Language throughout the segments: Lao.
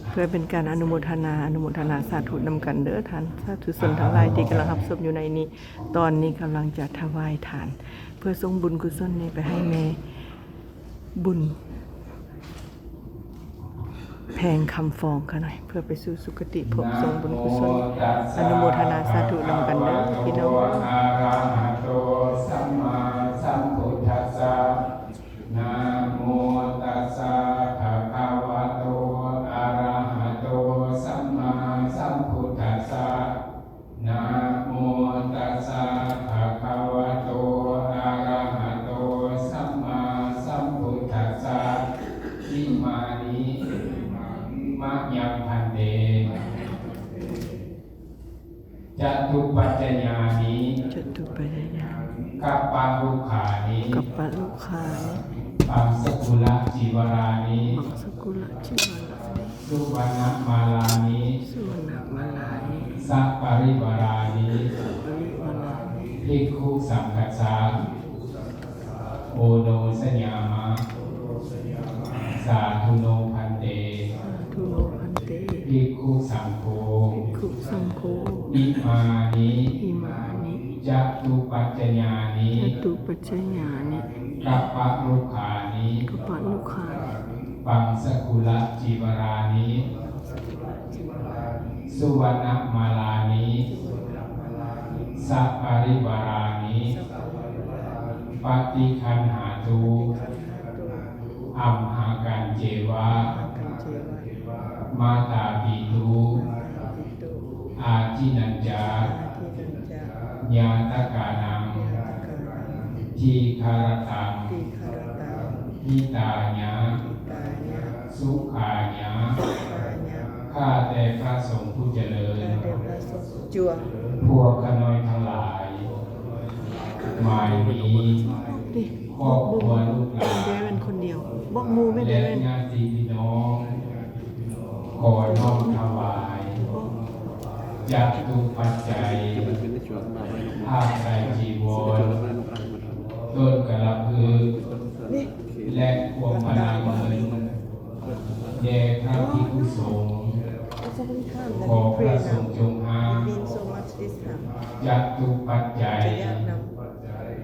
ເພື່ອເປັນການອະນຸໂມທະນາ ອະນຸໂມທະນາສາທຸນຳກັນເດີທ່ານສາທຸຊົນທັງຫຼາຍທີ່ກຳລັງຮັບຊົມຢູ່ໃນນີ້. ຕອນນີ້ກຳລັງຈະຖວາຍທານ ເພື່ອສົ່ງບຸນກຸສົນນີ້ໄປໃຫ້ແມ່ບຸນ ແພງຄຳຟອງຂ້ານ້ອຍ ເພື່ອໄປສູ່ສຸຄະຕິພົບ ສົ່ງບຸນກຸສົນ ອະນຸໂມທະນາສາທຸນຳກັນເດີພີ່ນ້ອງ. ນະໂມຕັດສະ ພະຄະວະໂຕ ອະຣະຫະໂຕ ສຳມາສຳພຸດທັດສະ. ນະໂມຕັດສະ ພະຄະວະໂຕ ອະຣະຫະໂຕ ສຳມາສຳພຸດທັດສະ. ອິມານິ ມະຍັງ ພັນເຕ ຈະຕຸປັດຈະຍານິ ຈະຕຸປັດຈະຍານິ ກັບປະລຸຄານິ ກັບປະລຸຄານິ ບັງສະກຸລະຈີວະລານິ ບັງສະກຸລະຈີວະລານິ ສຸວັນນະມາລານິ ສຸວັນນະມາລານິ ສະປະລິວາລານິ ສະປະລິວາລານິ ພິກຂຸສັງຄັດສະ ໂອໂນຊະຍາມະ ສາທຸໂນພັນເຕ ສາທຸໂນພັນເຕ ພິກຂຸສັງໂຄ ພິກຂຸສັງໂຄ ອິມານິ ອິມານິ ຈະຕຸປັດຈະຍານິ ຈະຕຸປັດຈະຍານິ ກັບປະລຸຄານິ ກັບປະລຸຄານິ ບັງສະກຸລະຈີວະລານິ ສຸວັນນະມາລານິ ສະປະລິວາລານິ ປະຕິຄັນຫາຕຸ ອັມຫາກັນເຈວະ ມາຕາປິຕຸ ອາທິນັນຈະ ຍາຕະການັງ ທີຄະຣະຕັງ ຫິຕາຍະ ສຸຂາຍະ ຂ້າແຕ່ພະສົງຜູ້ຈະເລີນ ພວກຂ້ານ້ອຍທັງຫຼາຍ ໝາຍນີ້ ຄອບຄົວລູກຫຼານ ແລະຍາດຕິພີ່ນ້ອງ ຂໍນ້ອມຖວາຍ ຈະຕຸປັດໄຈ ຜ້າໄຕຈີວອນ ຕົ້ນກະລະພຶກ ແລະພວງມາລາເງິນ ແດ່ພະພິກຂຸສົງ ຂໍພະສົງຈົ່ງຮັບ ຈະຕຸປັດໄຈ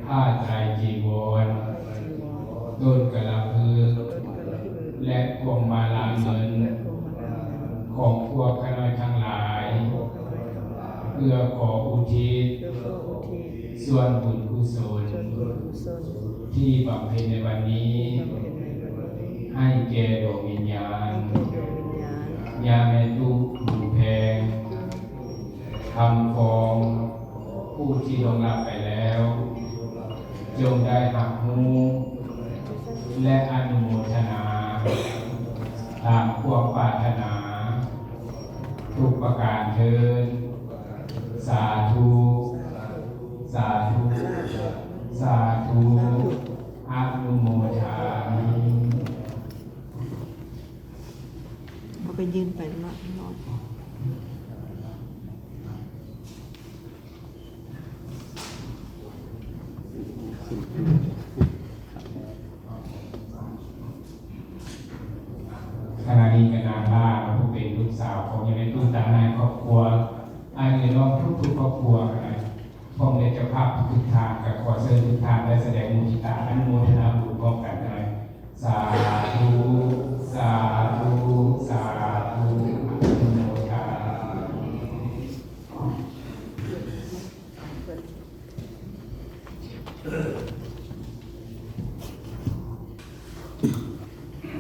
ຜ້າໄຕຈີວອນ ຕົ້ນກະລະພຶກ ແລະພວງມາລາເງິນ ຂອງພວກຂ້ານ້ອຍທັງຫຼາຍ ເພື່ອຂໍອຸທິດ ສ່ວນບຸນກຸສົນ ທີ່ບຳເພັນໃນວັນນີ້ ໃຫ້ແກ່ດວງວິນຍານ ຍາແມ່ຕູ້ບຸນແພງ ຄຳຟອງ ຜູ້ທີ່ລ່ວງລັບໄປແລ້ວ ຈົ່ງໄດ້ຮັບຮູ້ ແລະ ອະນຸໂມທະນາ ຕາມຄວາມປາດຖະໜາ ທຸກປະການເທີນ. ສາທຸ ສາທຸ ສາທຸ ອະນຸໂມທາມິ. ເອົາໄປຍື່ນໄປເນາະ. ຂະນະນີ້ກະນາງລາເນາະ ຜູ້ເປັນລູກສາວຂອງຍາແມ່ຕູ້ຕານໃນຄອບຄົວ ອ້າຍເອື້ອຍນ້ອງທຸກໆຄອບຄົວກະໄດ້ ພ້ອມດ້ວຍເຈົ້າພາບທຸກໆທ່ານ ກະຂໍເຊີນທຸກທ່ານໄດ້ສະແດງມຸທິຕາອະນຸໂມທະນາບຸນພ້ອມກັນກະໄດ້. ສາທຸ ສາທຸ ສາທຸ ອະນຸໂມທາມິ.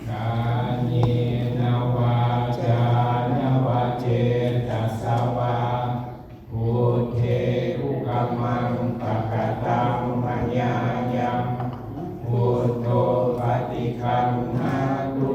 ກາເຍນະວາຈານະວະເຈຕະສະວາ ພຸດເທ ຄຸກະມັງ ປະກະຕັງ ມະຍາຍັງ ພຸດໂທ ປະຕິຄັນຫາຕຸ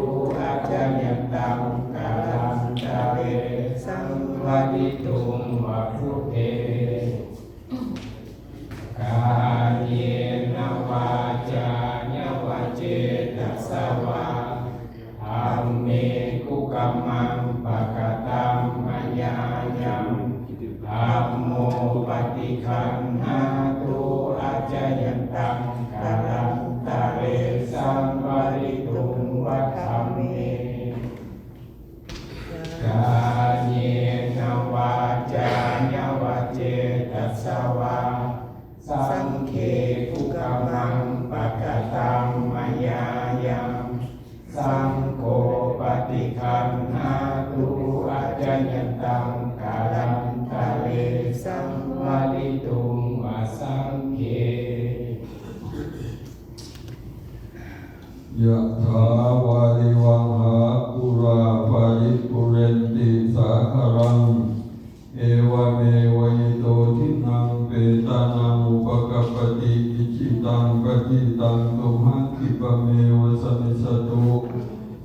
ສັງ ໂຄ ປະຕິຄັນຫາຕຸ ອາຈະຍັນຕັງ ກາລັນຕະເລ ສັງວະລິຕຸງ ວະສັງເຄ. ຍະຖາ ວາລິວະຫາ ປູລາ ປະລິປູເຣນຕິ ສາຄະລັງ ເອວະເມວະ ອິໂຕ ທິນນັງ ເປຕານັງ ອຸປະກັບປະຕິ ອິຈິຕັງ ປະທີຕັງ ຕຸມຫັງ ຂິບປະເມວະ ສະມິດສະຕຸ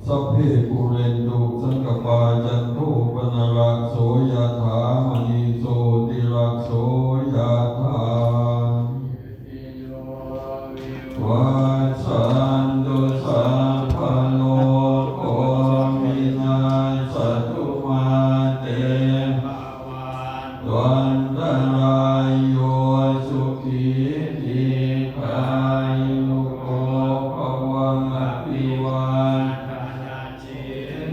ສັບເພ ປູເຣນຕຸ ສັງກະປາ ຈັນໂທ ປະນະລະໂສ ຍະຖາ ມະນີ ໂຊຕິລະໂສ ຍະຖາ. ວັດສັນຕຸ ສັບພະໂລໂກ ວິນັດສະຕຸ ມາເຕ ພະວັດຕະລາໂຍ ສຸຂີ ດີຄາຍຸໂກ ພະວັງ ອະພິວາທະນະ ຊີ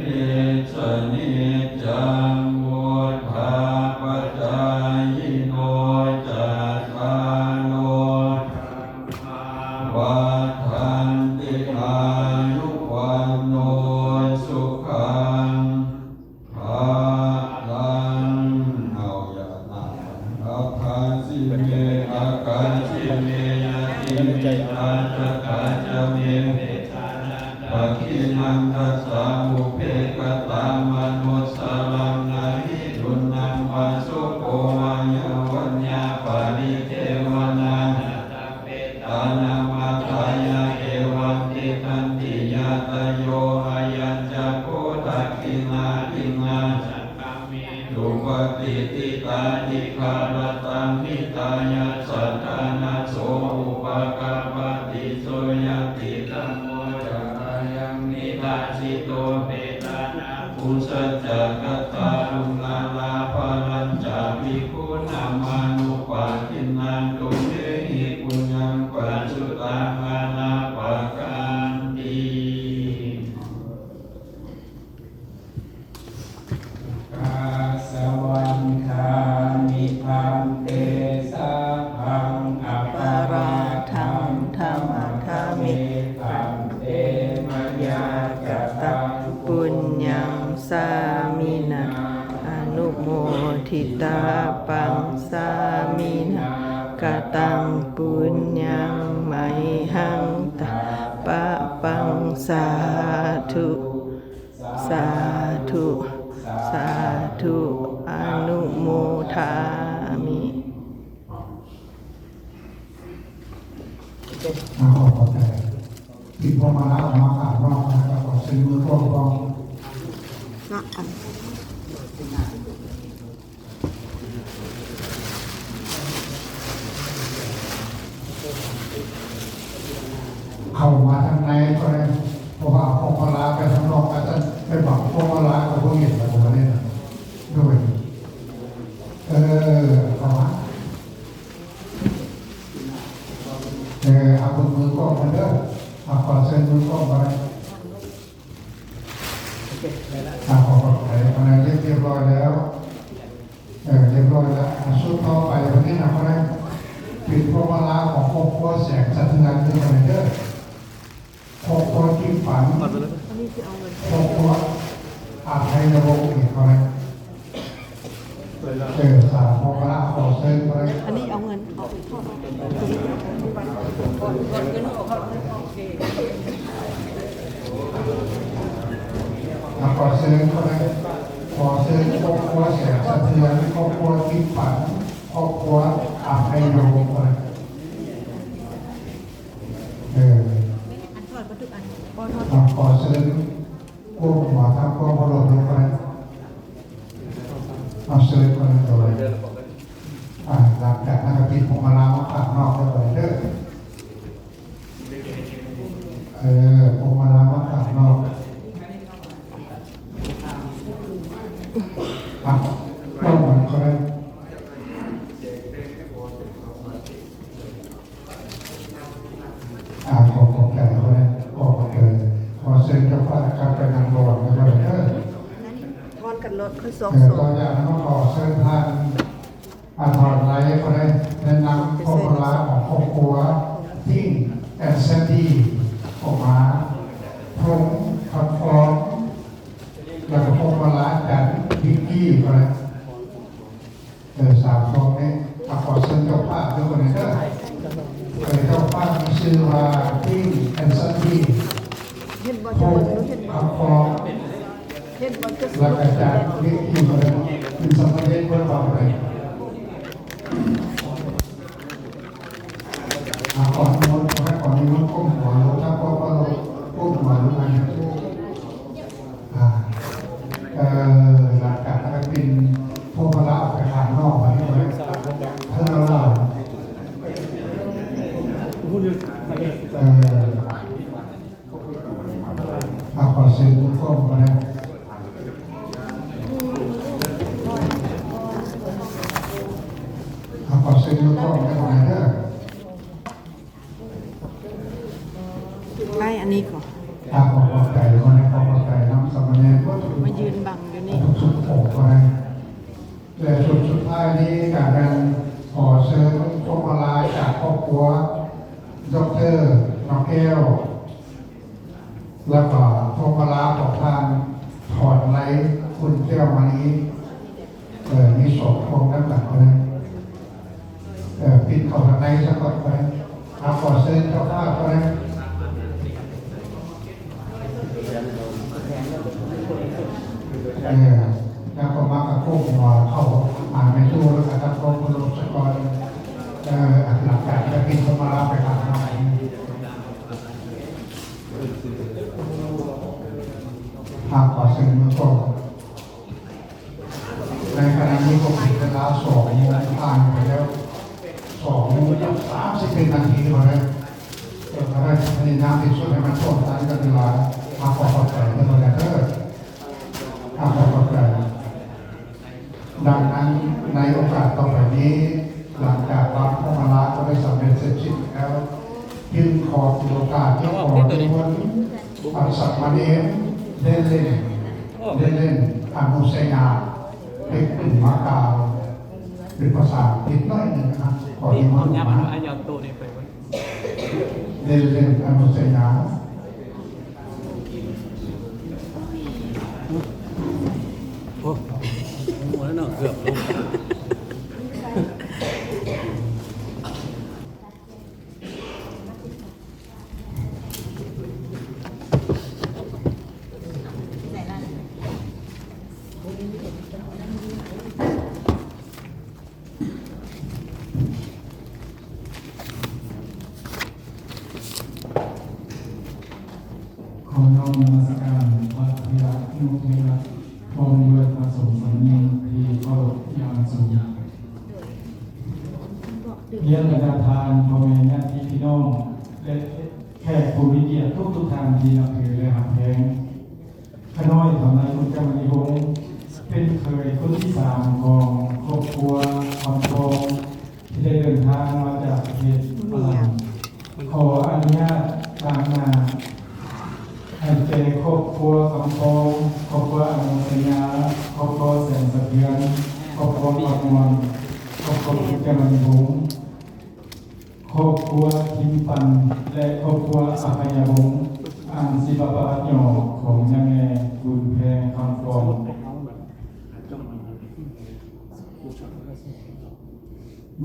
ລິສສະນິຈຈັງ ວຸດທາປະຈາຍິໂນ ຈັດຕາໂລ ທຳມາ ວັດທັນຕິ ອາຍຸ ວັນໂນ ສຸຂັງ ພະລັງ. ເອົາ ຢາດນ້ຳ ອັດຖາຊິເມ ອາກາຊິເມ ຍະຕິເມ ທາຈະກາຈະເມ ເມ ທັກຂິນັງ ທັດສະ ບຸບເພ ກະຕາມະນຸດສະລັງ ນະຫິ ດຸນນຳ ປາໂສໂກ ວາຍາວັນຍາ ປະລິເທວະນາ ນະຕະເປຕານັງ ມັດຖາຍະ ເອວັງ ຕິດຖັນຕິ ຍາຕະໂຍ ອາຍັນຈະໂຄ ທັກຂິນາທິນນາ ສັງຄະເມ ຕຸປະຕິດທິຕາທິຄາລະຕັງ ຫິຕາຍະ ສັດຖານະໂສ ອຸປະກັບປະຕິ ໂສ ຍະຕິທຳໂມ ຈະອາຍັງ ນິທາສິໂຕ ເປຕານັງ ປຸສັນຈະກະຕາລຸງ ນາລາພະລັນຈະ ພິກຂຸນາມານຸປາທິນນາ ຕຸເມຫິປຸນຍັງ ປັດຈຸຕັງ ອະນາປະການຕິ. ກາສະວັນທາມິ ພັນເຕ ສະຫັງ ອະປະລາທັງ ທຳມະທາເມ ພັນເຕ ມະຍາຈະຕັງ ປຸນຍັງ ສາມິນາ ອະນຸໂມທິຕາປັງ ສາມິນາ ກະຕັງ ປຸນຍັງ ໄມຫັງ ຕາ ປະປັງ ສາທຸ ສາທຸ ສາທຸ ອະນຸໂມທາມິ. ອ່າ ຂໍຂອບໃຈ. ທີ່ພວກມາລາວມາຂ້າງນອກນະຄະ ຂໍເຊັນມືພ້ອມໆ ເນາະ. ເຂົ້າມາທາງໃນກໍໄດ້ ເພາະວ່າພວກມາລາໄປທາງນອກ ອາດຈະໄປບັງພວກມາລາກໍບໍ່ເຫັນແລ້ວ ບໍ່ໄດ້ນະ. ໂດຍ ເອີ ເຂົ້າມາ ເອີ ເອົາເບິ່ງມືກ້ອງເພິ່ນເດີ. ເອົາ ຂໍເຊີນມືກ້ອງມາ. ອ່າ ຂໍຂອບໃຈ ອັນນັ້ນຮຽບ ຮຽບຮ້ອຍແລ້ວ ເອີ ຮຽບຮ້ອຍແລ້ວ. ອ່າ ຊຸດຕໍ່ໄປ ວັນນີ້ນະ ເປັນພວງມາລາຂອງຄອບຄົວແສງສະເທືອນເດີ ເດີ ຄອບຄົວກິມປັນ ຄອບຄົວອາໄທນະວົງ ເອີ ເອົາໄປ. ເອີ ສາມ ພວງມາລາ ຂໍເຊີນ ອັນນີ້ເອົາເງິນ ເອົາໄປທອດ ອ່າ ຂໍເຊີນ ຂໍເຊີນຄອບຄົວແສງສະເທືອນ ຄອບຄົວກິມປັນ ຄອບຄົວອາໄທນະວົງ ເອີ ອ່າ ຂໍເຊີນ ກົ້ມຫົວ ທາງຄວາມເຄົາລົບລົງໄປ. ເອົາເຊີນມາເລີຍ. ອ່າ ຫຼັງຈາກນັ້ນກໍຕິດພວງມາລາມາຂ້າງນອກເດີ ເດີ. ເອີ ພວງມາລາມາຂ້າງນອກ. ອ່າ ຕ້ອງມັນກໍໄດ້. ອ່າ ຂໍຂອບໃຈເຂົາແດ່ ຂໍຂອບໃຈ. ຂໍເຊີນເຈົ້າພາບກັບໄປນັ່ງບ່ອນກັນເດີ. ທອນກັນໂລດ ຄ່ອຍຊອກ ເອີ ຊອກ. ຕໍ່ຈາກນັ້ນມາຂໍເຊີນທ່ານ ອາ ທອນໄລ ເຂົາໄດ້ແນະນຳຄອບຄົວຂອງຄອບຄົວ Pink and Sandy ອອກມາ. ພົງ ພັດ ສາມຂອງນີ້ ອ່າ ຂໍເຊີນເຈົ້າພາບເດີ ເຈົ້າພາບມີຊື່ວ່າ King and Sunny ເຫັນບໍ່ ເຈົ້າເຫັນບໍ່ ຄຳຟອງ ເຫັນບໍ່ ແລ້ວກໍຈາກວິທີເພິ່ນ ເປັນສາມເນນເພິ່ນວ່າໄປ ອ່າ ຂໍນິມົນ ຂໍນິມົນກົ້ມຫົວລົງ ຖ້າກ້ມຫົວລົງ ກົ້ມຫົວລົງ ອ່າ ເອີ ຫຼັງຈາກນັ້ນກໍປິ່ນພວງມາລາອອກໄປຂ້າງນອກ ບາດນີ້ເພິ່ນເອົາ ເອີ ອ່າ ຂໍເຊີນທຸກຄົນກໍໄດ້ ອ່າ ຂໍເຊີນທຸກຄົນກໍໄດ້ເດີ. ໄລ່ອັນນີ້ກ່ອນ ອ່າ ຂໍຂອບໃຈ ຂໍຂອບໃຈນຳສາມະເນນ ມາຢືນບັງຢູ່ນີ້ ທຸກໆອົງກໍໄດ້ ແລະ ຊຸດສຸດທ້າຍນີ້ກະແມ່ນຂໍເຊີນພວງມາລາຈາກຄອບຄົວ ດອກເຕີ ນອກແກ້ວ ແລ້ວກໍພວງມາລາຂອງທ່ານ ຖອນໄລ ຄຸນແກ້ວມະນີ ເອີ ມີສອງພວງນຳກັນເທົ່ານັ້ນ ເອີ ປິດເຂົ້າທາງໃນຊະກ່ອນໄປ ອ່າ ຂໍເຊີນເຈົ້າພາບກໍໄດ້ ເອີ ແລ້ວກໍມາກະໂຄກຫົວເຂົ້າຫາແມ່ຕູ້ ແລ້ວກໍຕັດຄອງເຄົາລົບຊະກ່ອນ ເອີ ຫຼັງຈາກນັ້ນກໍປິ່ນພວງມາລາໄປທາງໃນ ອ່າ ຂໍເຊີນເມືອກ່ອນ. ໃນຂະນະນີ້ກໍເປັນເວລາສອງໂມງ ຜ່ານໄປແລ້ວ ສອງໂມງກັບສາມສິບເອັດນາທີແລ້ວ ເອີ ກໍໄດ້ພະຍາຍາມທີ່ສຸດໃຫ້ມັນຕ້ອງທັນກັບເວລາ ອ່າ ຂໍຂອບໃຈເດີ ເດີ ອ່າ ຂໍຂອບໃຈ. ດັ່ງນັ້ນ ໃນໂອກາດຕໍ່ໄປນີ້ ຫຼັງຈາກວາງພວງມາລາກໍໄດ້ສຳເລັດເສັດສິ້ນແລ້ວ ຈຶ່ງຂໍຖືໂອກາດນີ້ຂໍນິມົນ ສາມະເນນ ເດເລນ ເດເລນ ອະນຸໄຊຍາ ໄດ້ຂຶ້ນມາກ່າວເປັນພາສາອັງກິດໜ້ອຍໜຶ່ງນະຄັບ ຂໍນິມົນມາ ເດເລນ ອະນຸໄຊຍາ. ໂອ້ ໝົດແລ້ວເນາະ ເກືອບລົງ. ຂໍນ້ອມນະມັດສະການພະເຖລະນຸເຖລະ ພ້ອມດ້ວຍພະສົງສາມະເນນທີ່ເຄົາລົບຢ່າງສູງ. ຮຽນບັນດາທ່ານ ພໍ່ແມ່ ຍາດຕິພີ່ນ້ອງ ແລະ ແຂກຜູ້ມີກຽດທຸກໆທ່ານທີ່ນັບຖື ແລະ ຮັກແພງ. ຂ້ານ້ອຍ ທຳນາຍ ອຸດຈະມະນີວົງ ເປັນເຂີຍຄົນທີສາມຂອງຄອບຄົວຄຳຟອງ ທີ່ໄດ້ເດີນທາງມາຈາກປະເທດຝຣັ່ງ. ຂໍອະນຸຍາດຕາງໜ້າໃຫ້ແກ່ຄອບຄົວຄຳຟອງ, ຄອບຄົວອະໂນໄຊຍາ, ຄອບຄົວແສງສະເທືອນ, ຄອບຄົວປາກມ່ວນ, ຄອບຄົວ ອຸດຈະມະນີວົງ. ຄອບຄົວທິມປັນ ແລະ ຄອບຄົວອະໄພຍະວົງ ອັນຊິມາປະຫວັດຫຍໍ້ຂອງຍາແມ່ບຸນແພງຄຳຟອງ.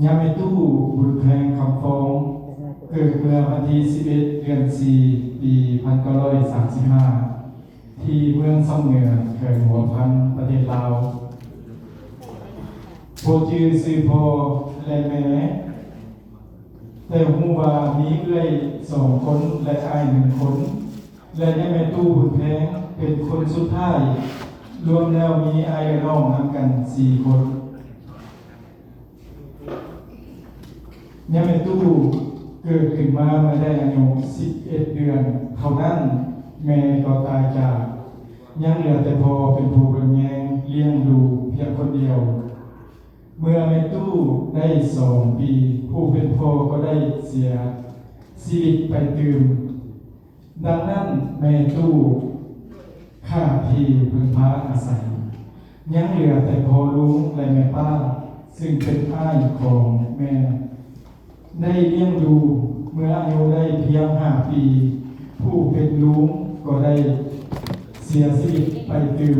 ຍາແມ່ຕູ້ບຸນແພງຄຳຟອງ ເກີດເມື່ອວັນທີສິບເອັດ ເດືອນສີ່ ປີພັນເກົ້າຮ້ອຍສາມສິບຫ້າ ທີ່ເມືອງຊຳເໜືອ ແຂວງຫົວພັນ ປະເທດລາວ. ບໍ່ຈື່ຊື່ພໍ່ ແລະ ແມ່ ແຕ່ຮູ້ວ່າມີເອື້ອຍສອງຄົນ ແລະ ອ້າຍໜຶ່ງຄົນ ແລະ ຍາແມ່ຕູ້ບຸນແພງເປັນຄົນສຸດທ້າຍ. ລວມແລ້ວມີອ້າຍ ແລະ ນ້ອງນຳກັນສີ່ຄົນ. ຍາແມ່ຕູ້ເກີດຂຶ້ນມາເມື່ອໄດ້ອາຍຸສິບເອັດເດືອນເທົ່ານັ້ນ, ແມ່ກໍຕາຍຈາກ, ຍັງເຫຼືອແຕ່ພໍ່ເປັນຜູ້ເບິ່ງແຍງລ້ຽງດູພຽງຄົນດຽວ. ເມື່ອແມ່ຕູ້ໄດ້ສອງປີ, ຜູ້ເປັນພໍ່ກໍໄດ້ເສຍຊີວິດໄປຕື່ມ. ດັ່ງນັ້ນ ແມ່ຕູ້ຂາດທີ່ເພິ່ງພາອາໄສ, ຍັງເຫຼືອແຕ່ພໍ່ລຸງ ແລະ ແມ່ປ້າ ຊຶ່ງເປັນອ້າຍຂອງແມ່ ໄດ້ລ້ຽງດູ. ເມື່ອອາຍຸໄດ້ພຽງຫ້າປີ, ຜູ້ເປັນລຸງກໍໄດ້ເສຍຊີວິດໄປຕື່ມ.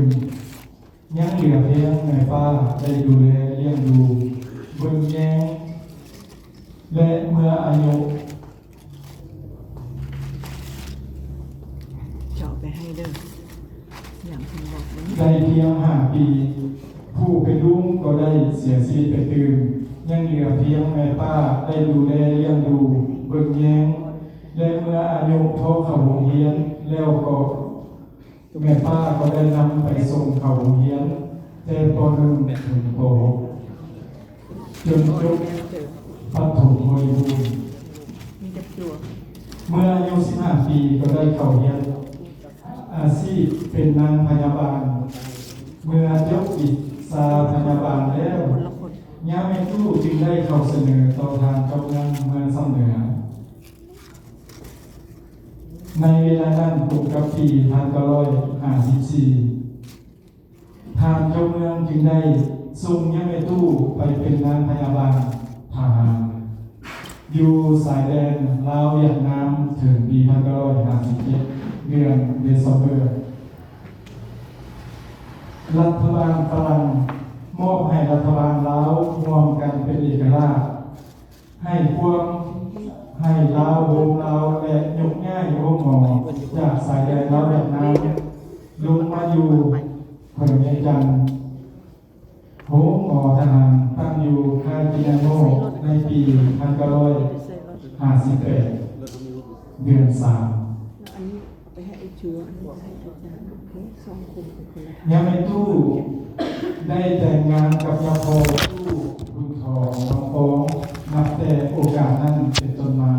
ຍັງເຫຼືອພຽງແມ່ປ້າໄດ້ດູແລລ້ຽງດູ ເບິ່ງແຍງ ແລະ ເມື່ອອາຍຸ ເຈາະໄປໃຫ້ເດີ ຢ່າງເພິ່ນບອກເບິ່ງ ໄດ້ພຽງຫ້າປີ ຜູ້ເປັນລຸງກໍໄດ້ເສຍຊີວິດໄປຕື່ມ, ຍັງເຫຼືອພຽງແມ່ປ້າໄດ້ດູແລລ້ຽງດູເບິ່ງແຍງ ແລະ ເມື່ອອາຍຸພໍເຂົ້າໂຮງຮຽນແລ້ວກໍ ແມ່ປ້າກໍໄດ້ນຳໄປສົ່ງເຂົ້າໂຮງຮຽນແຕ່ ປໍໜຶ່ງ ເຖິງ ປໍຫົກ ຈົນຈົບປະຖົມບໍລິບູນ. ເມື່ອອາຍຸສິບຫ້າປີກໍໄດ້ເຂົ້າຮຽນອາຊີບເປັນນາງພະຍາບານ. ເມື່ອຈົບວິຊາພະຍາບານແລ້ວ ຍາແມ່ຕູ້ຈຶ່ງໄດ້ເຂົ້າສະເໜີຕໍ່ທ່ານເຈົ້າເມືອງເມືອງຊຳເໜືອ. ໃນເວລານັ້ນກົງກັບປີພັນເກົ້າຮ້ອຍຫ້າສິບສີ່ ທ່ານເຈົ້າເມືອງຈຶ່ງໄດ້ສົ່ງຍາແມ່ຕູ້ໄປເປັນນາງພະຍາບານທະຫານ ຢູ່ຊາຍແດນລາວຫວຽດນາມ ເຖິງປີພັນເກົ້າຮ້ອຍຫ້າສິບເຈັດ ເດືອນເດຊອມເບີ ລັດຖະບານຝຣັ່ງມອບໃຫ້ລັດຖະບານລາວຮ່ວມກັນເປັນເອກະລາດ. ໃຫ້ຄວາມ ໃຫ້ລາວໂຮມລາວ ແລະ ຍົກຍ້າຍໂຮງໝໍຈາກຊາຍແດນລາວຫວຽດນາມ ລົງມາຢູ່ແຂວງວຽງຈັນ. ໂຮງໝໍທະຫານຕັ້ງຢູ່ຄ່າຍກິນນາໂນ ໃນປີພັນເກົ້າຮ້ອຍຫ້າສິບແປດ ເດືອນສາມ. ເອົາໄປໃຫ້ໄອ້ເຈືອ ອັນນີ້ໃຫ້ອາຈານ ໂອເຄ ສອງຄົນເປັນຄົນລະ ຍາແມ່ຕູ້ໄດ້ແຕ່ງງານກັບຍາພໍ່ຕູ້ບຸນທອງ ວັງປອງ ນັບແຕ່ໂອກາດນັ້ນເປັນຕົ້ນມາ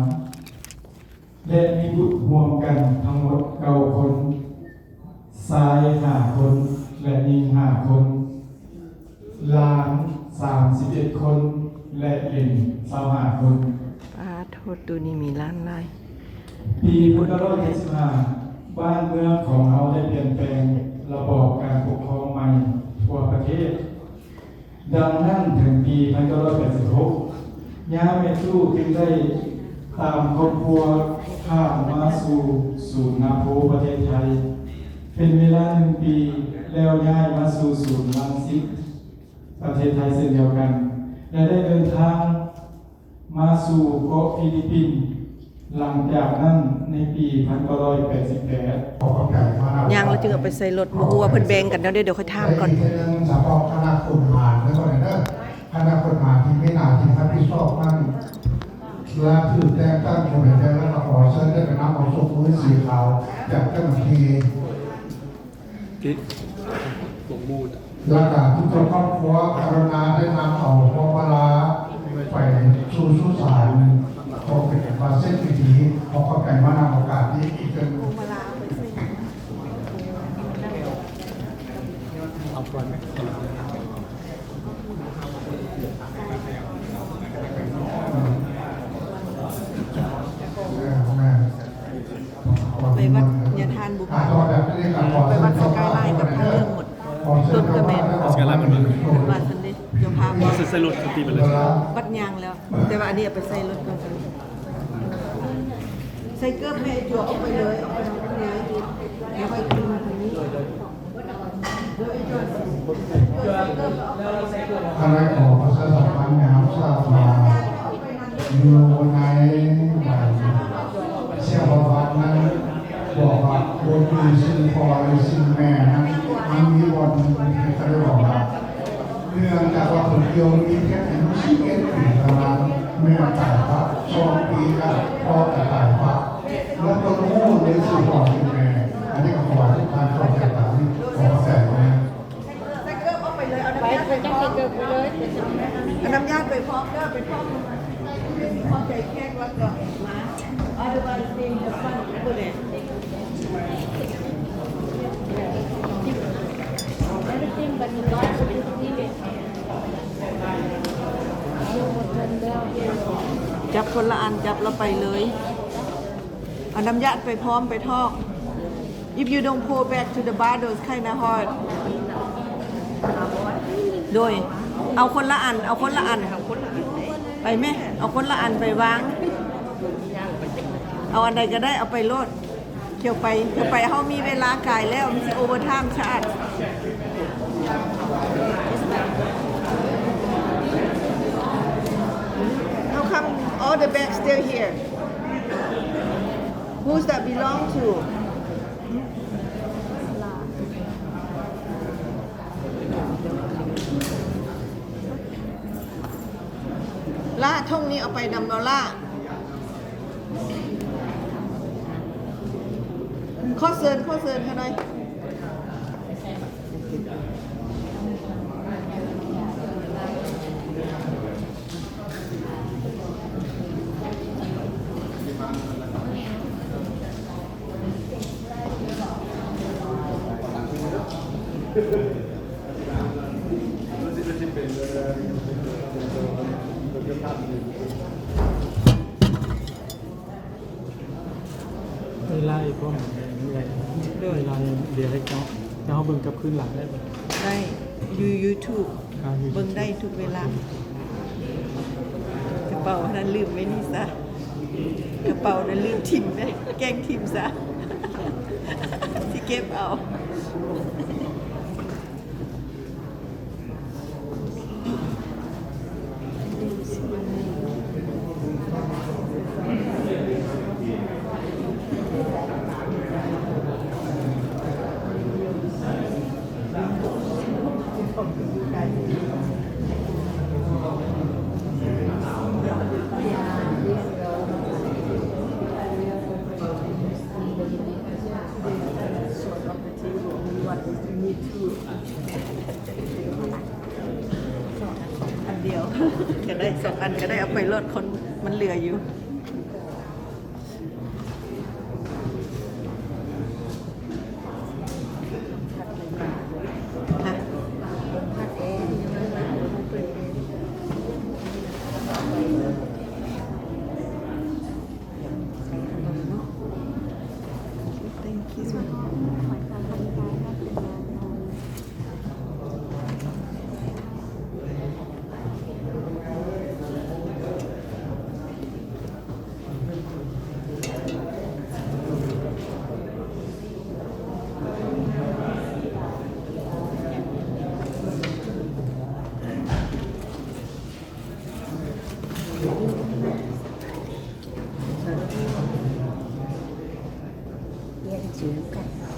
ແລະ ມີບຸດຮ່ວມກັນທັງໝົດເກົ້າຄົນ, ຊາຍຫ້າຄົນ ແລະ ຍິງຫ້າຄົນ. ຫຼານສາມສິບເອັດຄົນ ແລະ ເຫຼັນຊາວຫ້າຄົນ. ປາໂທດ ຕູນີ້ມີຫຼານຫຼາຍ. ປີໜຶ່ງພັນເກົ້າຮ້ອຍເຈັດສິບຫ້າ ບ້ານເມືອງຂອງເຮົາໄດ້ປ່ຽນແປງລະບອບການປົກຄອງໃໝ່ທົ່ວປະເທດ. ດັ່ງນັ້ນ, ເຖິງປີໜຶ່ງພັນເກົ້າຮ້ອຍແປດສິບຫົກ ຍາແມ່ຕູ້ຈຶ່ງໄດ້ຕາມຄອບຄົວຂ້າມມາສູ່ສູນນາໂພປະເທດໄທ ເປັນເວລາໜຶ່ງປີ ແລ້ວຍ້າຍມາສູ່ສູນລັງສິດ ປະເທດໄທເຊັ່ນດຽວກັນ ແລະ ໄດ້ເດີນທາງມາສູ່ເກາະຟີລິບປິນ. ຫຼັງຈາກນັ້ນໃນປີໜຶ່ງພັນເກົ້າຮ້ອຍແປດສິບແປດ ຂໍຂອບໃຈມານຳ ຍ່າງແລ້ວຈຶ່ງເອົາໄປໃສ່ລົດ ບໍ່ຮູ້ວ່າເພິ່ນແບ່ງກັນແນວໃດ ດຽວຂ້ອຍຖາມກ່ອນ. ສະເພາະຄະນະຄົ້ນຫາເດີ ຄະນະຄົ້ນຫາທີ່ມີໜ້າທີ່ຮັບຜິດຊອບນັ້ນ ລາຍຊື່ແຕ່ງຕັ້ງຜູ້ໃດແລ້ວ ກໍຂໍເຊີນໄດ້ໄປນຳເອົາຊົງມືສີຂາວຈາກເຈົ້າໜ້າທີ່ ແລ້ວກໍທຸກຄົນຄອບຄົວ ກະລຸນາໄດ້ນຳເອົາພວງມາລາໄປສູ່ສຸສານ ຂໍເປັນການເຊັນພິທີ. ຂໍຂອບໃຈມານຳໂອກາດນີ້ອີກເທື່ອໜຶ່ງ. ໄປວັດຍາທານບຸ ໄປວັດສະກາຍລາຍກັບພະເລື່ອງໝົດ. ຕົ້ນກະແມ່ນ ສະກາຍລາຍມັນມາ ວ່າຊັ້ນເດ້ ເຈົ້າພາບ ໃສ່ລົດຕີໄປເລີຍ ບັດຍ່າງແລ້ວ ແຕ່ວ່າອັນນີ້ເອົາໄປໃສ່ລົດກ່ອນ. ໃສ່ເກີບແມ່ ຈົວອອກໄປເລີຍ ອອກໄປທາງນີ້ ແລ້ວຄ່ອຍຂຶ້ນມາທາງນີ້. ອັນໃດຂໍປະຊາສຳພັນໃຫ້ຮັບຊາບວ່າ ຢູ່ໃນໃບເສຍປະຫວັດນັ້ນ ບອກວ່າບໍ່ມີຊື່ພໍ່ ຫຼື ຊື່ແມ່ນັ້ນ ມັນມີບ່ອນໜຶ່ງທີ່ເຂົາເຈົ້າບອກວ່າ ເນື່ອງຈາກວ່າເພິ່ນກ່ຽວມີແຕ່ອາຍຸສິບເອັດປີເທົ່ານັ້ນ ແມ່ຕາຍປັບ ສອງປີກໍພໍ່ກໍຕາຍປັບ ແລ້ວບໍ່ຮູ້ເລີຍຊື່ພໍ່ຊື່ແມ່. ອັນນີ້ກໍຂໍໃຫ້ທຸກທ່ານເຂົ້າໃຈຕາມນີ້ ຂໍຂອບໃຈ. ໃສ່ເກີບອອກໄປເລີຍ ເອົານ້ຳຢາດໄປພ້ອມ ເອົານ້ຳຢາດໄປພ້ອມເດີ ໄປພ້ອມ ຂອບໃຈແຂກ ແລ້ວກໍມາ Otherwise, stay in the front over there. Everything but the last is needed. ຈັບຄົນລະອັນ ຈັບແລ້ວໄປເລີຍ. ເອົານ້ຳຢາດໄປພ້ອມ ໄປທອກ. If you don't pull back to the bottles, kinda hard. ໂດຍ ເອົາຄົນລະອັນ ເອົາຄົນລະອັນ ໄປແມະ ເອົາຄົນລະອັນໄປວາງ. ເອົາອັນໃດກໍໄດ້ ເອົາໄປໂລດ. ຂຽວໄປ ຂຽວໄປ ເຮົາມີເວລາກາຍແລ້ວ ມັນຊິໂອເວີທາມຊາດ. Come, all the bags still here. Who's that belong to? ລາ ຖົງນີ້ເອົາໄປນຳເນາະລາ. ຂໍເຊີນ ຂໍເຊີນຂ້ານ້ອຍ. ເວລາອີກ ເວລາເຫຼືອໃຫ້ເຈົ້າ ແລ້ວເຮົາເບິ່ງກັບຄືນຫຼັງໄດ້ບໍ່? ໄດ້ ຢູ່ຢູທູບ ອ່າ ຢູ່ຢູທູບ ເບິ່ງໄດ້ທຸກເວລາ. ກະເປົານັ້ນລືມໄວ້ນີ້ຊະ ກະເປົານັ້ນລືມຖິ້ມໄວ້ ແກ່ງຖິ້ມຊະ ຊິເກັບເອົາ. ອັນດຽວກະໄດ້ ສອງອັນກະໄດ້ ເອົາໄປໂລດ ຄົນມັນເຫຼືອຢູ່.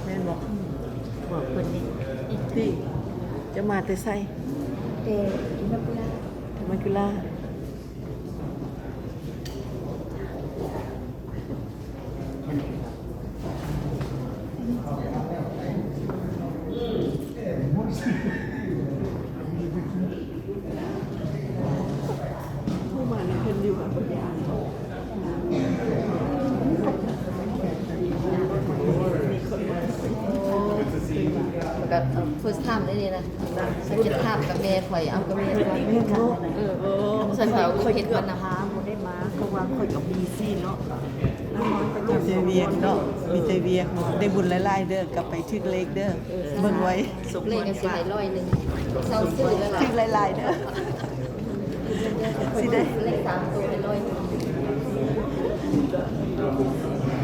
ແມ່ນບໍ່? ບອກເພິ່ນນີ້ ຕິ ເຈົ້າມາແຕ່ໃສ? ແຕ່ Immaculata. Immaculata. ແລ້ວກະ first time ເລີຍນີ້ນະ ສັງເກດພາບກັບແມ່ຂ້ອຍ ເອົາກັບແມ່ຂ້ອຍ ເອີ ເອີ ໃສ່ຂ້ອຍເອົາເຫັດມານຳ ບໍ່ໄດ້ມາ ເພາະວ່າຂ້ອຍກະບີຊີເນາະ ນະຄອນປະຈຳ ມີແຕ່ວຽກເນາະ ມີແຕ່ວຽກເນາະ ໄດ້ບຸນຫຼາຍໆເດີ ກັບໄປຖືກເລກເດີ ເອີ ເບິ່ງໄວ້ ເລກກະຊິໃຫ້ຮ້ອຍໜຶ່ງ ເຊົາຊື້ແລ້ວລະ ຖືກຫຼາຍໆເດີ. ຊິໄດ້ ເລກສາມໂຕໃຫ້ຮ້ອຍໜຶ່ງ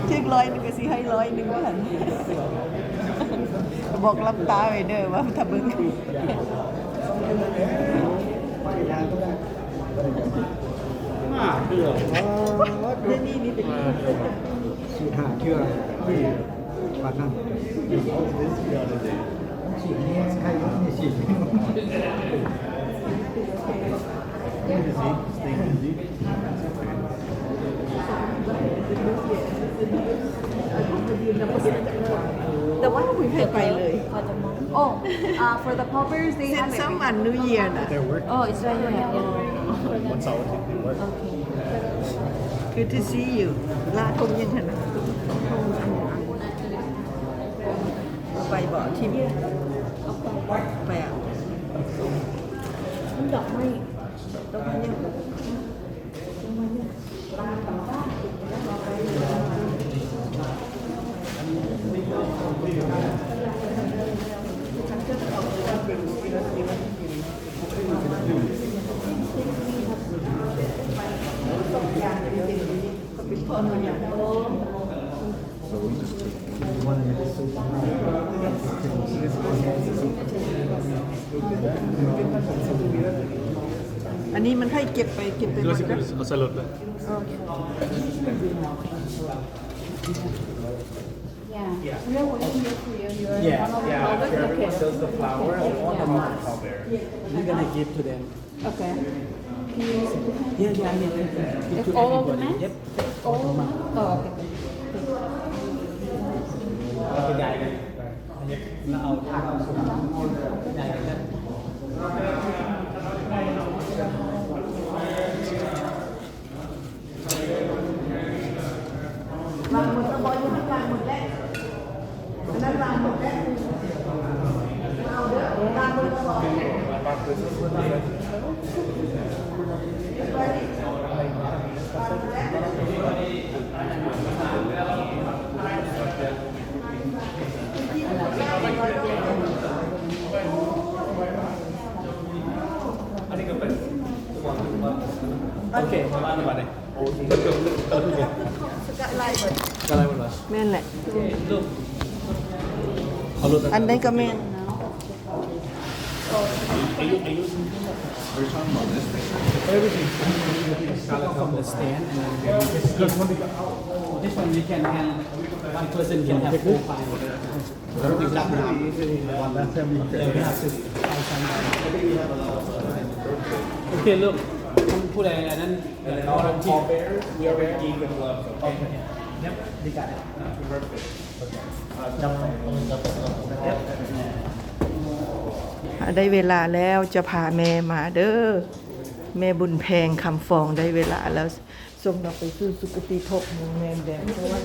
ຖືກຮ້ອຍໜຶ່ງກະຊິໃຫ້ຮ້ອຍໜຶ່ງຫັ້ນ ບອກຫຼັບຕາໄວ້ເດີວ່າຖ້າເບິ່ງ ຫ້າເທື່ອ ດຽວນີ້ມີແຕ່ ສີ່ຫ້າເທື່ອ ປານນັ້ນ ແຕ່ວ່າເພິ່ນເຄີຍໄປເລີຍ. Oh, uh, for the paupers, they have some on New Year ນະ. Oh, it's right here. ວັນເສົາ ອາທິດ Good to see you. ລາ ຖົງຍັງຫັ້ນນະ? ໄປບໍ່? ຖິ້ມ ໄປອະ? ດອກໄມ້ ດອກໄມ້ຍັງ ດອກໄມ້ຍັງ. I ອັນນີ້ມັນໃຫ້ເກັບໄປ ເກັບໄປໝົດແລ້ວ ເອົາໃສ່ລົດເລີຍ. ໂອເຄ. Yeah. We're waiting here for you. You're one of the elders. Okay. Does the flower and all the mask. We're gonna give to them. Okay. Yeah, yeah, yeah, yeah. It's all of the mask? Yep. All of the mask? Oh, okay. ວາງໝົດແລ້ວບໍ່? ຢູ່ຫັ້ນວາງໝົດແລ້ວ ອັນນັ້ນວາງໝົດແລ້ວ ເອົາເດີ ວາງໝົດແລ້ວບໍ່? ໂອເຄ ປະມານນີ້ບາດນີ້ ແມ່ນແຫຼະ ອັນໃດກໍແມ່ນ. Everything from the stand and then this one, this one we can hand, one person can have four, five. ໂອເຄ ເລີ່ມ ຜູ້ໃດອັນນັ້ນ ໄດ້ເວລາແລ້ວ ຈະພາແມ່ມາເດີ ແມ່ບຸນແພງ ຄຳຟອງ ໄດ້ເວລາແລ້ວ. ສົ່ງລາວໄປສູ່ສຸຄະຕິພົບ ແມ່ນແດນສະຫວັນ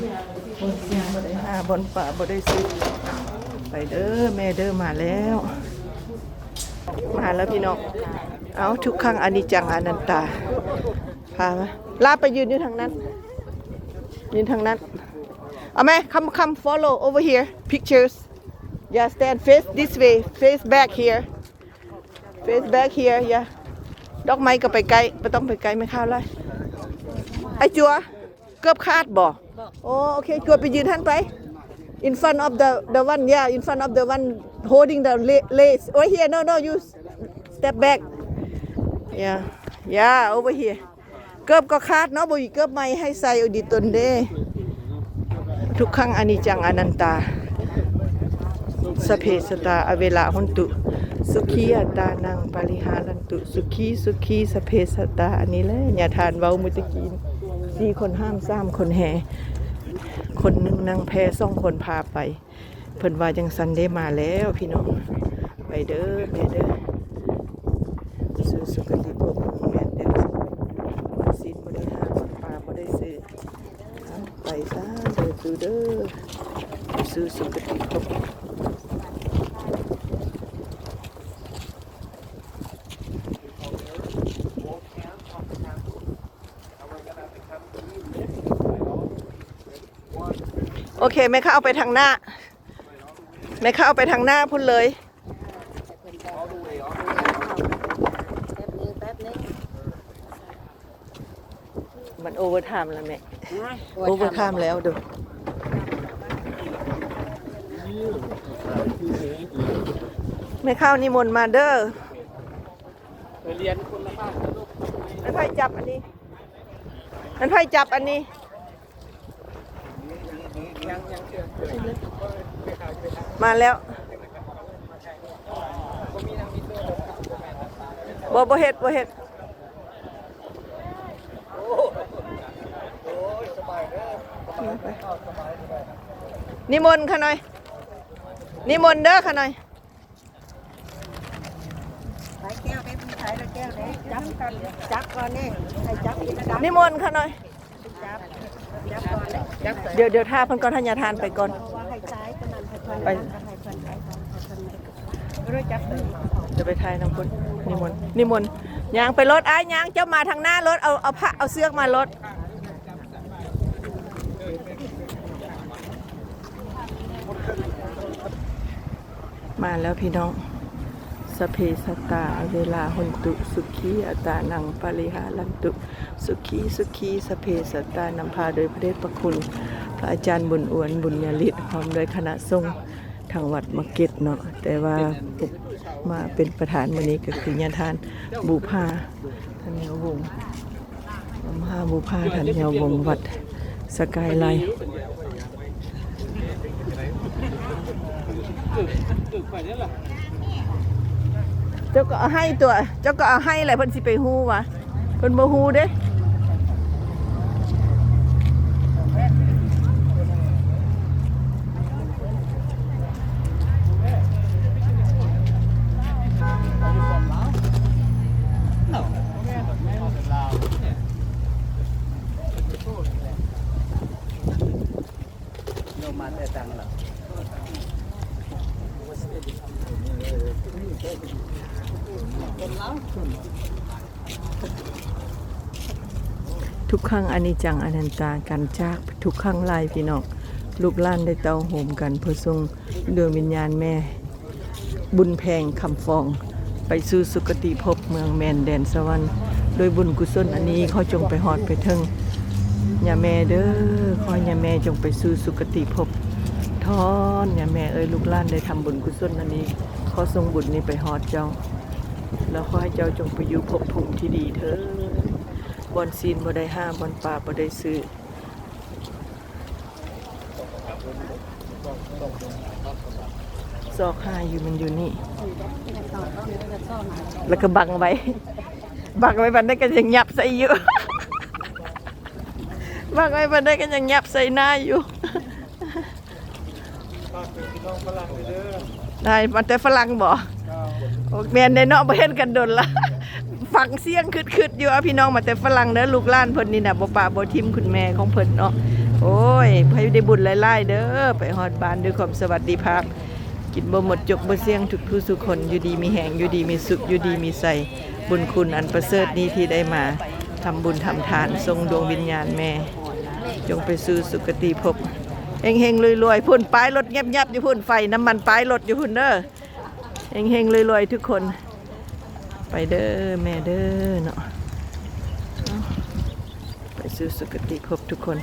ບ່ອນເສຍບໍ່ໄດ້ຫາ ບ່ອນປາບໍ່ໄດ້ຊື້ ໄປເດີແມ່ເດີ ມາແລ້ວ ມາແລ້ວພີ່ນ້ອງ. ເອົ້າ ທຸກຄັ້ງອະນິດຈັງອະນັດຕາ ພາມາ ລາໄປຢືນຢູ່ທາງນັ້ນ ຢືນທາງນັ້ນ ເອົາແມ່ come come follow over here pictures. Yeah, stand face this way, face back here. Face back here, yeah. ດອກໄມ້ກໍໄປໃກ້ ບໍ່ຕ້ອງໄປໃກ້ແມ່ຄ້າວຫຼາຍ. ໄອ້ຈົວ ເກີບຂາດບໍ່? ບໍ່. ໂອ ໂອເຄ ຈົວໄປຢືນຫັ້ນໄປ in front of the, the one, yeah, in front of the one holding the la-, lace. Right here, no, no, you step back. Yeah, yeah, over here. ເກີບກໍຂາດເນາະ ບໍ່ມີເກີບໃໝ່ໃຫ້ໃສ່ ໂອ ດີຕົນເດ້. ທຸກຂັງອະນິດຈັງອະນັດຕາ ສັບເພສັດຕາ ອະເວລາຫົນຕຸ ສຸຂີອັດຕານັງປະລິຫາຣັນຕຸ ສຸຂີ ສຸຂີ ສັບເພສັດຕາ. ອັນນີ້ແຫຼະ ຍາທ່ານເວົ້າມື້ຕະກີ້ ສີ່ຄົນຫ້າມ ສາມຄົນແຫ່ ຄົນໜຶ່ງນັ່ງແພ ສອງຄົນພາໄປ. ເພິ່ນວ່າຈັ່ງຊັ້ນເດ້. ມາແລ້ວພີ່ນ້ອງ ໄປເດີແມ່ເດີ ສູ່ສຸຄະຕິພົບ ແມ່ນເດີ ສິນບໍ່ໄດ້ຫາ ປາບໍ່ໄດ້ຊື້ ໄປຊະເດີ ສູ່ເດີ ສູ່ສຸຄະຕິພົບ. ໂອເຄ ແມ່ຄ້າເອົາໄປທາງໜ້າ ແມ່ຄ້າເອົາໄປທາງໜ້າພຸ້ນເລີຍ. ມັນໂອເວີທາມແລ້ວແມ່ ໂອເວີທາມແລ້ວເດີ. ແມ່ຄ້ານິມົນມາເດີ. ໄປລຽນຄຸນນະພາບ ແມ່ນໃຜຈັບອັນນີ້? ແມ່ນໃຜຈັບອັນນີ້? ມາແລ້ວ ບໍ່ ບໍ່ເຮັດ ບໍ່ເຮັດ. ນິມົນຂ້າໜ້ອຍ ນິມົນເດີຂ້າໜ້ອຍ. ຫຼາຍແກ້ວເດ້ ມີຫຼາຍແກ້ວເດ້ ຈັບກັນ ຈັບກ່ອນເດ້ ໃຫ້ຈັບກິນນະດຳ ນິມົນຂ້າໜ້ອຍ ຈັບ ຈັບກ່ອນເດ້ ຈັບ ດຽວ ດຽວຖ້າເພິ່ນກ່ອນ ໃຫ້ຍາທ່ານໄປກ່ອນ ເພາະວ່າໃຫ້ຊາຍຕົວນັ້ນ ໃຫ້ເພິ່ນ ເອີ ໃຫ້ເພິ່ນ ໃຫ້ເພິ່ນ ເອີ ຈັບມື ຈະໄປຖ່າຍນຳເພິ່ນ ນິມົນ ນິມົນ ຍ່າງໄປໂລດ ອ້າຍຍ່າງ ເຈົ້າມາທາງໜ້າໂລດ ເອົາ ເອົາຜ້າ ເອົາເຊືອກມາໂລດ. ມາແລ້ວພີ່ນ້ອງ ສັບເພສັດຕາ ອະເວລາຫົນຕຸ ສຸຂີອັດຕານັງປະລິຫາຣັນຕຸ ສຸຂີ ສຸຂີ ສັບເພສັດຕາ ນຳພາໂດຍພະເດດພະຄຸນ ພະອາຈານບຸນອວນ ບຸນຍາລິດ ພ້ອມດ້ວຍຄະນະສົງທາງວັດໝາກເກັດເນາະ ແຕ່ວ່າມາເປັນປະທານມື້ນີ້ກໍຄືຍາທ່ານ ບູພາ ທັນຍາວົງ ມະຫາບູພາທັນຍາວົງ ວັດສະກາຍໄລ. ເຈົ້າກໍເອົາໃຫ້ຕົວະ ເຈົ້າກໍເອົາໃຫ້ແຫຼະ ເພິ່ນຊິໄປຮູ້ຫວາ ເພິ່ນບໍ່ຮູ້ເດ້. ທຸກຄັ້ງອະນິດຈັງອະນັດຕາ ການຈາກທຸກຄັ້ງຫຼາຍພີ່ນ້ອງ. ລູກຫຼານໄດ້ເຕົ້າໂຮມກັນເພື່ອສົ່ງດວງວິນຍານແມ່ ບຸນແພງ ຄຳຟອງ ໄປສູ່ສຸຄະຕິພົບເມືອງແມ່ນແດນສະຫວັນ. ດ້ວຍບຸນກຸສົນອັນນີ້ ຂໍຈົ່ງໄປຮອດໄປເຖິງຍ່າແມ່ເດີ. ຂໍໃຫ້ຍ່າແມ່ຈົ່ງໄປສູ່ສຸຄະຕິພົບ. ທອນ ຍ່າແມ່ເອີຍ ລູກຫຼານໄດ້ທຳບຸນກຸສົນອັນນີ້ ຂໍສົ່ງບຸນນີ້ໄປຮອດເຈົ້າ ແລ້ວຂໍໃຫ້ເຈົ້າຈົ່ງໄປຢູ່ພົບພູມທີ່ດີເທີ້ນ ບ່ອນຊີ້ນບໍ່ໄດ້ຫາ ບ່ອນປາບໍ່ໄດ້ຊື້. ຊອກຫາຢູ່ ມັນຢູ່ນີ້ ແລ້ວກໍບັງໄວ້ ບັງໄວ້ປານໃດກໍຍັງຫຍັບໃສ່ຢູ່ ບັງໄວ້ປານໃດກໍຍັງຫຍັບໃສ່ໜ້າຢູ່. ໄດ້ມາແຕ່ຝຣັ່ງບໍ? ໂອ້ ແມ່ນເດ້ເນາະ ບໍ່ເຫັນກັນດົນລະ ຟັງສຽງຄຶດໆຢູ່. ເອົາ ພີ່ນ້ອງມາແຕ່ຝຣັ່ງເດີ ລູກຫຼານເພິ່ນນີ້ນະ ບໍ່ປະບໍ່ຖິ້ມຄຸນແມ່ຂອງເພິ່ນເນາະ. ໂອ້ຍ ໃຫ້ໄດ້ບຸນຫຼາຍໆເດີ ໄປຮອດບ້ານດ້ວຍຄວາມສະຫວັດດີພາບ ກິນບໍ່ໝົດຈົກບໍ່ສ່ຽງທຸກຜູ້ສູ່ຄົນ ຢູ່ດີມີແຮງ ຢູ່ດີມີສຸກ ຢູ່ດີມີໄຊ. ບຸນຄຸນອັນປະເສີດນີ້ທີ່ໄດ້ມາທຳບຸນທຳທານ ສົ່ງດວງວິນຍານແມ່ ຈົ່ງໄປສູ່ສຸຄະຕິພົບ ເຮັງໆລວຍໆ. ພຸ້ນ ປ້າຍລົດຫຍັບໆຢູ່ພຸ້ນ ໄຟນ້ຳມັນປ້າຍລົດຢູ່ພຸ້ນເດີ. ເຮັງໆລວຍໆທຸກຄົນ ໄປເດີແມ່ເດີເນາະ ເອົາ ໄປສູ່ສຸຄະຕິພົບທຸກຄົນ.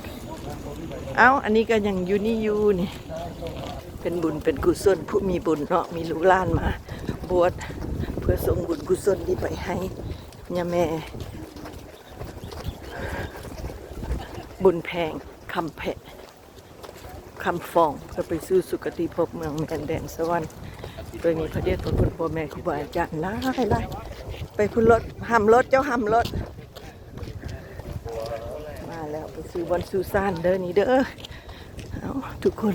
ເອົ້າ ອັນນີ້ກໍຍັງຢູ່ນີ້ຢູ່ນີ້ ເປັນບຸນເປັນກຸສົນ ຜູ້ມີບຸນເນາະ ມີລູກຫຼານມາບວດ ເພື່ອສົ່ງບຸນກຸສົນນີ້ໄປໃຫ້ຍ່າແມ່ ບຸນແພງ ຄຳແພະ ຄຳຟອງ ເພື່ອໄປສູ່ສຸຄະຕິພົບເມືອງແມ່ນແດນສະຫວັນ. ໂດຍມີພະເດດພະຄຸນພໍ່ແມ່ຄູບາອາຈານຫຼາຍໆ. ໄປພຸ້ນລົດ ຫ້າມລົດ ເຈົ້າຫ້າມລົດ. ມາແລ້ວ ໄປສູ່ບ່ອນສູ່ສານເດີ ນີ້ເດີ. ເອົາ ທຸກຄົນ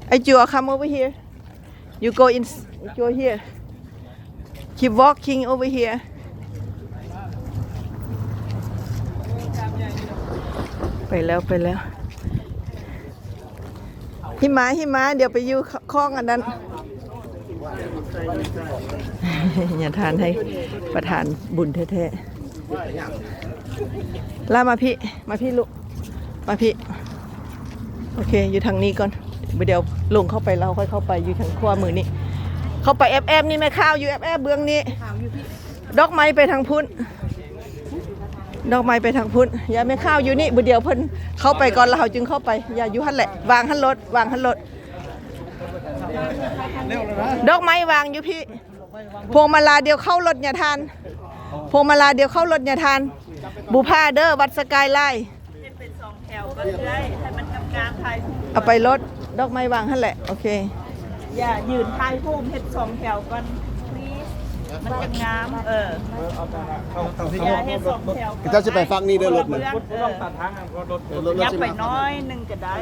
Ayu, come over here. You go in, go here. Keep walking over here. ໄປແລ້ວ ໄປແລ້ວ. ຫິມາ ຫິມາ ດຽວໄປຢູ່ຄອງອັນນັ້ນ. ຢ່າທານໃຫ້ປະທານບຸນແທ້ໆ. ລາມາພີ້ ມາພີ້ລູກ ມາພີ້. ໂອເຄ ຢູ່ທາງນີ້ກ່ອນ ບໍ່ດຽວລົງເຂົ້າໄປ ລາວຄ່ອຍເຂົ້າໄປ ຢູ່ທາງຂວາມືນີ້. ເຂົ້າໄປແອບໆນີ້ ແມ່ຄ້າວຢູ່ແອບໆເບື້ອງນີ້. ດອກໄມ້ໄປທາງພຸ້ນ ດອກໄມ້ໄປທາງພຸ້ນ. ຢ່າ ແມ່ຄ້າວຢູ່ນີ້ ບໍ່ດຽວເພິ່ນເຂົ້າໄປກ່ອນ ແລ້ວເຮົາຈຶ່ງເຂົ້າໄປ. ຢ່າ ຢູ່ຫັ້ນແຫຼະ ວາງຫັ້ນໂລດ ວາງຫັ້ນໂລດ. ດອກໄມ້ວາງຢູ່ພີ້. ພວງມາລາດຽວເຂົ້າລົດ ຢ່າທ່ານ ພວງມາລາດຽວເຂົ້າລົດ ຢ່າທ່ານ. ບຸພາເດີ ວັດສະກາຍໄລ. ເຮັດເປັນສອງແຖວກໍໄດ້ ໃຫ້ມັນງາມໆ ຖ່າຍຮູບ. ເອົາໄປລົດ ດອກໄມ້ວາງຫັ້ນແຫຼະ. ໂອເຄ ຢ່າຢືນຖ່າຍຮູບ ເຮັດສອງແຖວກ່ອນ please ມັນຈະງາມ. ເອີ ຢ່າເຮັດສອງແຖວກ່ອນ. ເຈົ້າຊິໄປຝັ່ງນີ້ເດີ ລົດມັນ ເອີ ຍັບໄປໜ້ອຍໜຶ່ງກໍໄດ້.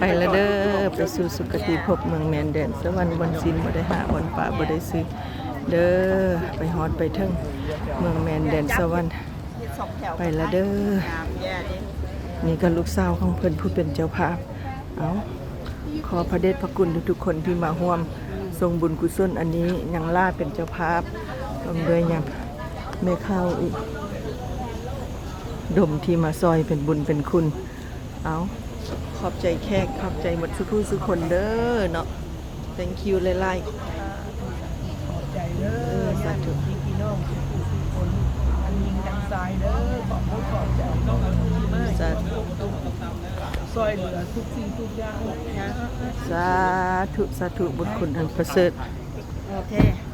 ໄປລະເດີ ໄປສູ່ສຸຄະຕິພົບເມືອງແມ່ນແດນສະຫວັນ ບ່ອນຊີ້ນບໍ່ໄດ້ຫາ ບ່ອນປາບໍ່ໄດ້ຊື້ເດີ. ໄປຮອດໄປເຖິງເມືອງແມ່ນແດນສະຫວັນ. ໄປລະເດີ. ນີ້ກໍລູກສາວຂອງເພິ່ນຜູ້ເປັນເຈົ້າພາບ. ເອົາ ຂໍພະເດດພະຄຸນທຸກໆຄົນທີ່ມາຮ່ວມສົ່ງບຸນກຸສົນອັນນີ້. ຍັງຫຼ້າເປັນເຈົ້າພາບ ຮ່ວມດ້ວຍຍາແມ່ຂາວອຸດົມທີ່ມາຊ່ອຍເປັນບຸນເປັນຄຸນ. ເອົາ ຂອບໃຈແຂກ ຂອບໃຈໝົດສູ່ຜູ້ສູ່ຄົນເດີເນາະ. Thank you ຫຼາຍໆ. ຂອບໃຈເດີ ເອີ ສາທຸ ຍາດພີ່ນ້ອງທຸກຜູ້ທຸກຄົນ ທັງຍິງທັງຊາຍເດີ. ຂອບຄຸນຂອບໃຈ ສາທຸ. ຊ່ອຍເຫຼືອທຸກສິ່ງທຸກຢ່າງ. ສາທຸ ສາທຸ ບຸນຄຸນອັນປະເສີດ. ໂອເຄ